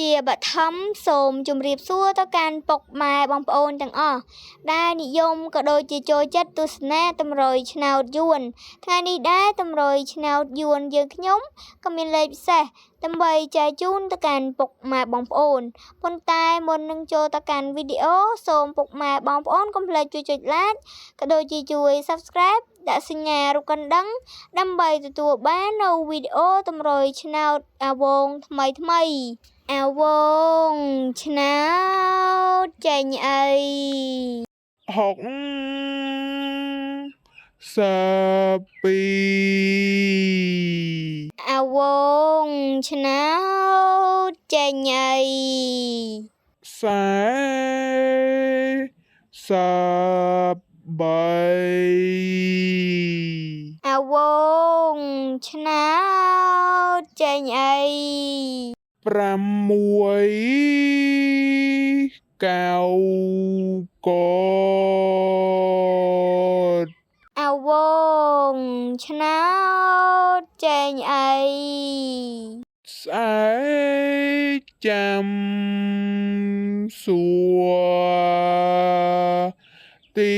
ជាបឋមសូមជម្រាបសួរទៅកាន់ពុកម៉ែបងប្អូនទាំងអស់ដែលនិយមក៏ដូចជាចូលចិត្តទស្សនាតម្រុយឆ្នោតយួនថ្ងៃនេះដែរតម្រុយឆ្នោតយួនយើងខ្ញុំក៏មានលេខពិសេសដើម្បីចែកជូនទៅកាន់ពុកម៉ែបងប្អូនប៉ុន្តែមុននឹងចូលទៅកាន់វីដេអូសូមពុកម៉ែបងប្អូនកុំភ្លេចជួយចុច Like ក៏ដូចជាជួយ Subscribe ដាក់សញ្ញារូបកណ្ដឹងដើម្បីទទួលបាននូវវីដេអូតម្រុយឆ្នោតអាវងថ្មីថ្មីៗអាវងឆ្នោតចេញអី หกสปี អាវងឆ្នោតចេញអី สายสบาย អាវងឆ្នោតចេញអី ប្រាំមួយកៅកត អាវងឆ្នោតចេញអី ស្អែកចាំសួរទៀ